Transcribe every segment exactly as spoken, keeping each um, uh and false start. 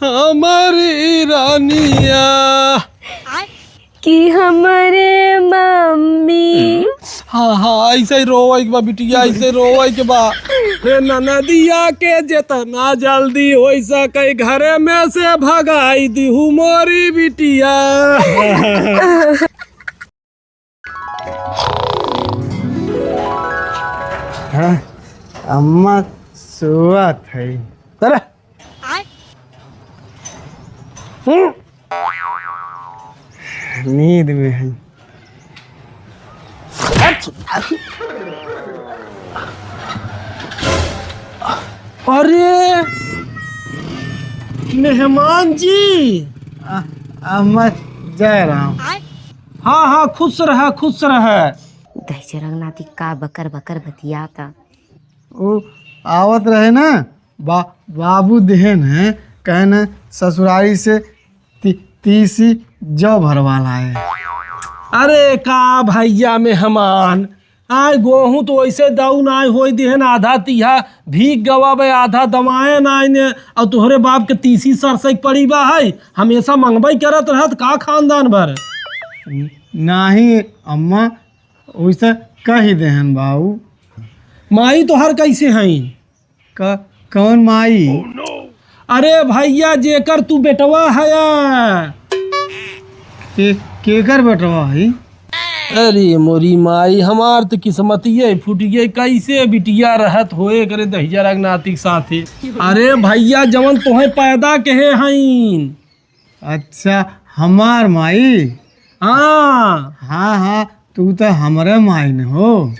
हमारी रानिया। कि हमरे मम्मी। हाँ, हाँ, ऐसे ही रोवे के बा बिटिया, ऐसे रोवे के बा। रे ननदिया के जितना जल्दी होई सके घरे में से भगाई दिहू मोरी बिटिया। हाँ, अम्मा सोवत है। अरे, हम्म। नींद में है। अरे, मेहमान जी। आ, अम्मा, जय राम। हाँ, हाँ, खुश रहा, खुश रहा। दहिजरंग नाती का बकर बकर बतियाता। उ आवत रहे ना, बा-, बाबू देहन है, कहन ससुरारी से ती-, तीसी जौ भरवा लाए। अरे का भैया मेहमान, आय गोहूँ तो वैसे दऊ नाय होई देहन, आधा तीहा भीग गवा बे, आधा दवाए नाय ने, और तोहरे बाप के तीसी सरसई पड़ी बा है, हमेशा मंगबई करत रहत का खानदान भर? नाही अम्मा, वैसे कही देहन बाऊ। माई तोहर कैसे हईन? क-, कौन माई? अरे भैया, जेकर तू बेटवा हया। के, केकर बेटवा है? अरे मोरी माई, हमार तो किस्मतिये फूट गई, कैसे बिटिया रहत होए करे दहिजरंग नाती के साथे। अरे भैया, जवन तोहे पैदा कहे हईन। अच्छा, हमार माई? हाँ। हाँ, हाँ, तू तो हमरे माई न हो।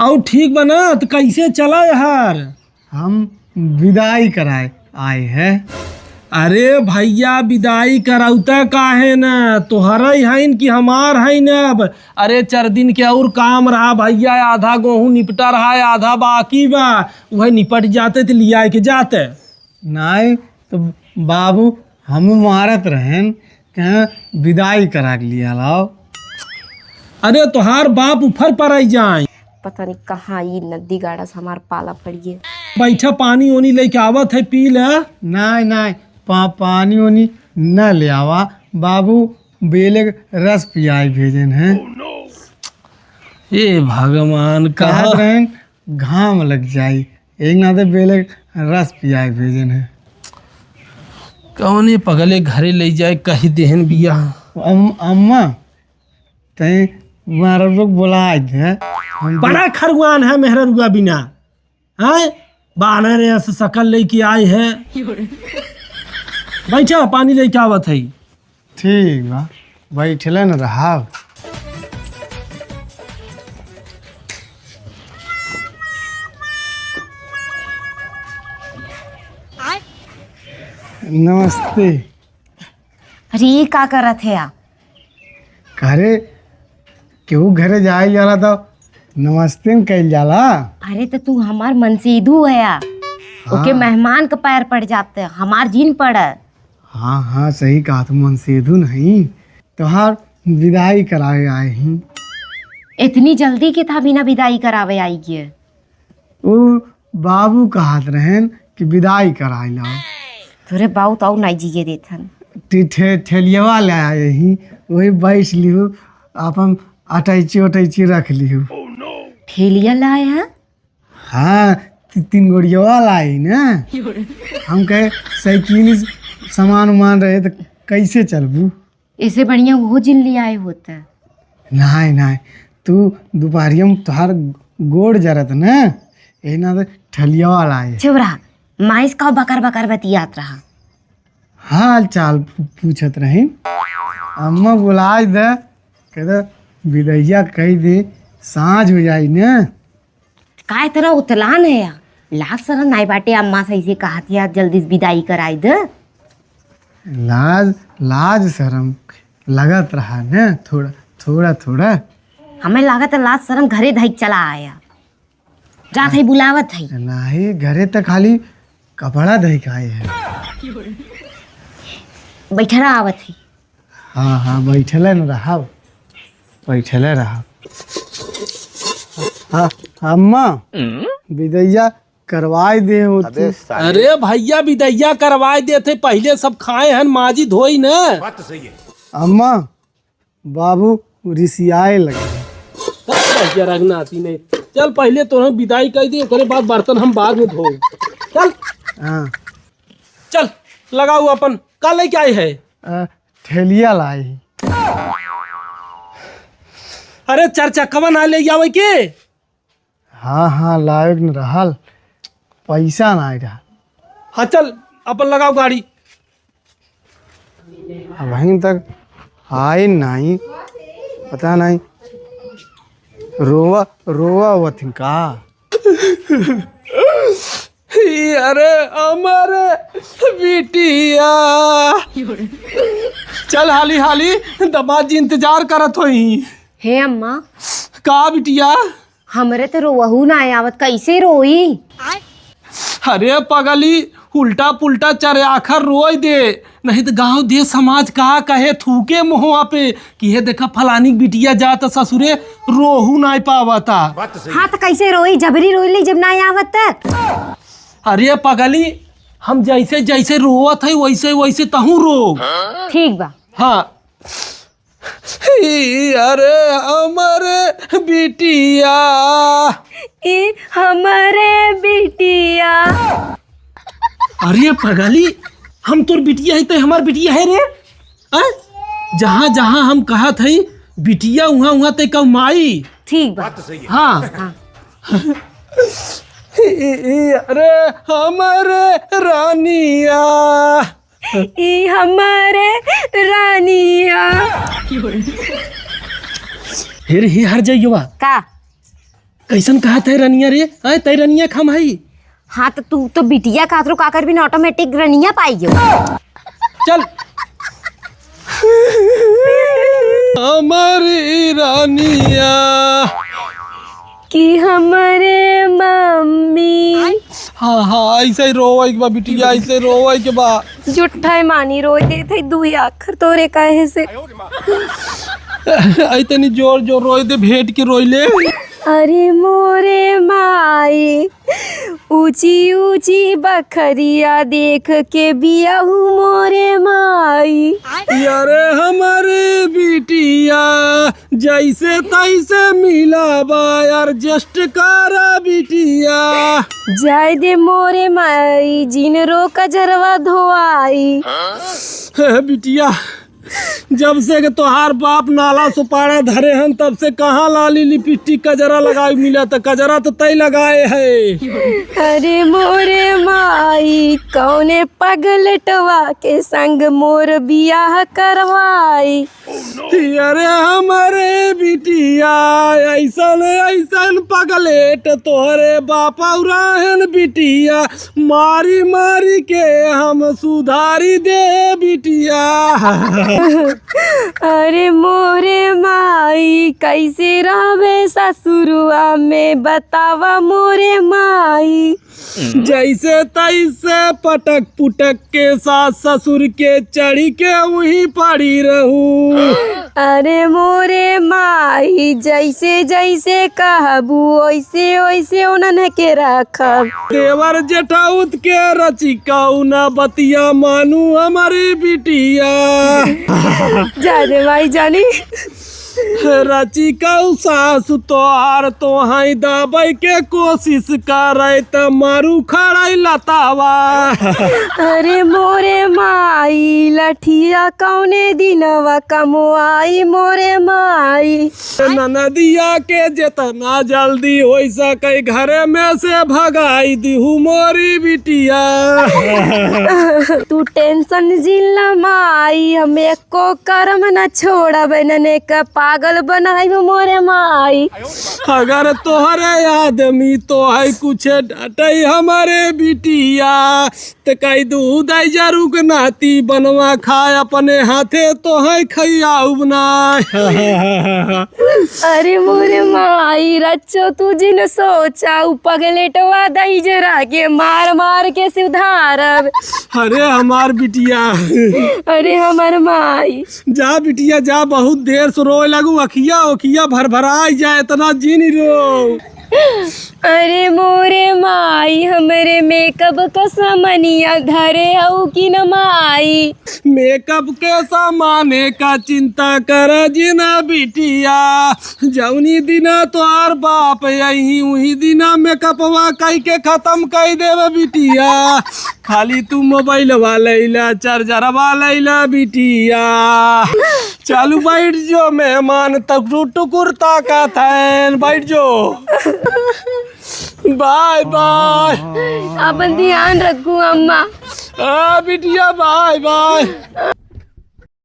अउ ठीक बा ना, तो कैसे चला यार? हम विदाई कराए आए हैं। अरे भैया, विदाई करौता काहे न? तोहरा ही हईन कि हमार हईन अब? अरे, चार दिन के और काम रहा भैया, आधा गोहूँ निपटा रहा है, आधा बाकी बा, वह निपट जाते तो लिया के जाते। नाई, तो बाबू, हम मारत रहन, कहें विदाई करा के लिया लाओ। अरे, तोहार बाप उफर पर आई जाए। पता नहीं कहाँ ई नदी गाड़ा से हमार पाला पड़िए। बैठा, पानी ओनी लेके आवत है, पी ले। नाई, नाई, पा-, पानी ओनी न ले आवा। बाबू बेले के रस पियाई भेजन है। हे भगवान, कहत कहाँ रहन, घाम लग जाई, एक नाते बेले रस पियाए भेजन है। कौने पगले घरे ले जाए, कही देहन बिया। अम-, अम्मा, तैं मारा लोग बोला दे। हम बड़ा खरुआन है मेहररुआ बिना, हैं? बानर ऐसे शकल लेके आए है। बैठा, पानी लेके आवत है। ठीक बा, बैठले न रहब। नमस्ते। अरे, ई का करत है आ? अरे, केहू घरे जाइल जाला त नमस्ते न कइल जाला। अरे, त तू हमार मनसेधू है आ। हाँ। ओके मेहमान के पैर पड़ जाते, हमार जीन पड़े। हाँ, हाँ, सही कहा तू, मनसेधू नहीं, तोहार विदाई करावे आए ही। इतनी जल्दी के था बिना विदाई करावे आई गए? उ बाबू कहत रहन कि विदाई कराई लाओ। तोरे बाऊ तो नाई जिए देथन। ठे-, ठे-, ठेलियवा ले आए ही, वही बैठ लिहू, अपन अटैची उटैची रख लिहू। ठेलिया लाए हैं? हाँ, ती-, तीन गोड़िया वाला आई ना। हम कहे, साइकिल से सामान उमान रहे तो कैसे चलबू? ऐसे बढ़िया वो जिन ले आए होते। नाई, नाई, तू दोपहरिया में तोहार गोड़ जरत ना, यही ना तो ठलिया वाला आए। चुप रहा, माइस का बकर बकर बतियात रहा। हाल चाल पू-, पूछत रही। अम्मा बुलाए दे, कहते विदैया कही दे, साँझ हो जाई ना। काय तरह उतलान है या? लाज सरम नाई बाटे, अम्मा से ऐसे कहत या, जल्दी से विदाई कराई दे। लाज, लाज सरम लगत रहा न, थोड़ा, थोड़ा, थोड़ा। हमें लागत है लाज सरम घरे धइक चला आया। जात है बुलावत है। नाही, घरे त खाली कपड़ा धइक आए हैं। बैठा रहा आवत है। हाँ, हाँ, बैठले न रहब, बैठले रहब। हाँ, अम्मा, हम्म? विदैया करवाए दे होती। अरे भइया, बिदइया करवाए देथे, पहिले सब खाए हन, माजी धोई न। बात तो सही है। अम्मा, बाबू रिसियाए लगे। चल भइया रघुनाथी नहीं, चल पहिले तोहन बिदाई कइ दे, ओकरे बाद बर्तन हम बाद में धोई। चल। हाँ। चल, लगाउ अपन, का लइके आए है? अ, ठेलिया लाई। अरे, चार चक्कवा ना लइ आवइ के? हाँ, हाँ, लायक न रहल, पैसा नाहीं रहल। हाँ, चल, अपन लगाउ गाड़ी। अबहीं तक आए नाहीं, पता नाहीं, रोवा, रोवा हुआ थी का? अरे, हमारे बिटिया। चल, हाली, हाली, दमाद जी इंतजार करत होई। हे अम्मा। का बिटिया? हमरे तो रोवहू ना आवत, कैसे रोई? अरे पगली, उल्टा पुल्टा चार आखर रोई दे, नहीं तो गांव देश समाज का कहे थूके मुहवा पे कि हे देखा फलानी के बिटिया जात ससुरे, रोहू नाई पावता। हाँ तो कैसे रोई, जबरी रोई ली जब ना आवत त। अरे पगली, हम जैसे जैसे रोवत है वैसे वैसे तहूँ रो। ठीक बा। हाँ। ई अरे हमरे बिटिया। ई हमरे बिटिया। अरे पगली, हम तोर बिटिया है, ते हमार बिटिया है रे। हैं? जहाँ जहाँ हम कहत है बिटिया, उहाँ उहाँ ते कह माई। ठीक बा। हाँ। हाँ। ई, ई, अरे हमरे रानिया। ई हमारे रानिया। हे रे, हे हर जइयवा। का? कैसन कहत है रनिया रे? आय, तै रनिया खम हई। हाँ, तो तू तो बिटिया कहत रो, का करबी ना, automatic रनिया पाई गयो। चल। हमारी रानिया। कि हमरे मम्मी। हाँ, हाँ, ऐसे ही रोवे के बा बिटिया, ऐसे रोवे के बा। जुट्ठा है मानी रोई देत है, दुई आखर तोरे काहे से। आई तनी जोर जोर रोई दे, भेंट के रोई ले। अरे मोरे माई, ऊंची ऊंची बखरिया देख के बियाहू मोरे माई। यारे हमारे बिटिया, जैसे तैसे मिलावा, adjust करा बिटिया। जाए दे मोरे माई, जिन रो कजरवा धोआई। हे बिटिया, जब से के तोहार बाप नाला सुपारा धरे हन, तब से कहाँ लाली लिपस्टिक कजरा लगाई मिला, त कजरा तो तय लगाए है। अरे मोरे माई, कौने पगलेटवा के संग मोर बियाह करवाई। अरे हमरे बिटिया, ऐसन ऐसन पगलेट तोहरे बाप उराहन बिटिया, मारी मारी के हम सुधारी दे बिटिया। अरे मोरे माई, कैसे रहबे ससुरुआ में, बतावा मोरे माई। जैसे तैसे पटक पुटक के सास ससुर के चढ़ी के वहीं पड़ी रहू। अरे मोरे माई, जैसे जैसे कहबू, ओइसे ओइसे उन्हन के रखब। देवर जेठाउत के रचिका उना बतिया मानू हमारी बिटिया। जा रे माई जानी। रचिका सासु तोहार तोहाई दाबे के कोशिश करे त मारू खड़ाई लतावा। अरे मोरे माई, लठिया कौने दिनवा कमवाई मोरे माई। ननदिया के जितना जल्दी होइ सके घरे में से भगाई दिहू मोरी बिटिया। तू tension जिन ला माई, हम एको करम न छोड़ब, नने के पागल बनाइब मोरे माई। अगर तोहरे आदमी तोहई कुछ डांटई हमरे बिटिया, त कई दूध आई जरू के नाती बनवा खाए, अपने हाथे तोहई खइयाउब ना। अरे मोरे माई, रच्चो तू जिन सोचा, उ पगलेटवा दई जरा के मार मार के सुधारब। अरे हमार बिटिया। अरे हमार माई। जा बिटिया जा, बहुत देर से रोए लगू, अखिया ओखिया भरभराई जाए, इतना जिन रो। अरे मोरे माई, हमरे मेकअप का सामानिया धरे हऊ कि न माई? मेकअप के सामाने का चिंता कर जिना बिटिया, जौनी दिना तोहार बाप यही उही दिना मेकअपवा कई के खत्म कई देवे बिटिया। खाली तू मोबाइलवा लैला, चार्जरवा लैला बिटिया। चालू बैठ जो मेहमान, तक टुकुर ताकत है, बैठ जो। बाय बाय। अपन ध्यान रखू अम्मा। आ बिटिया, बाय बाय।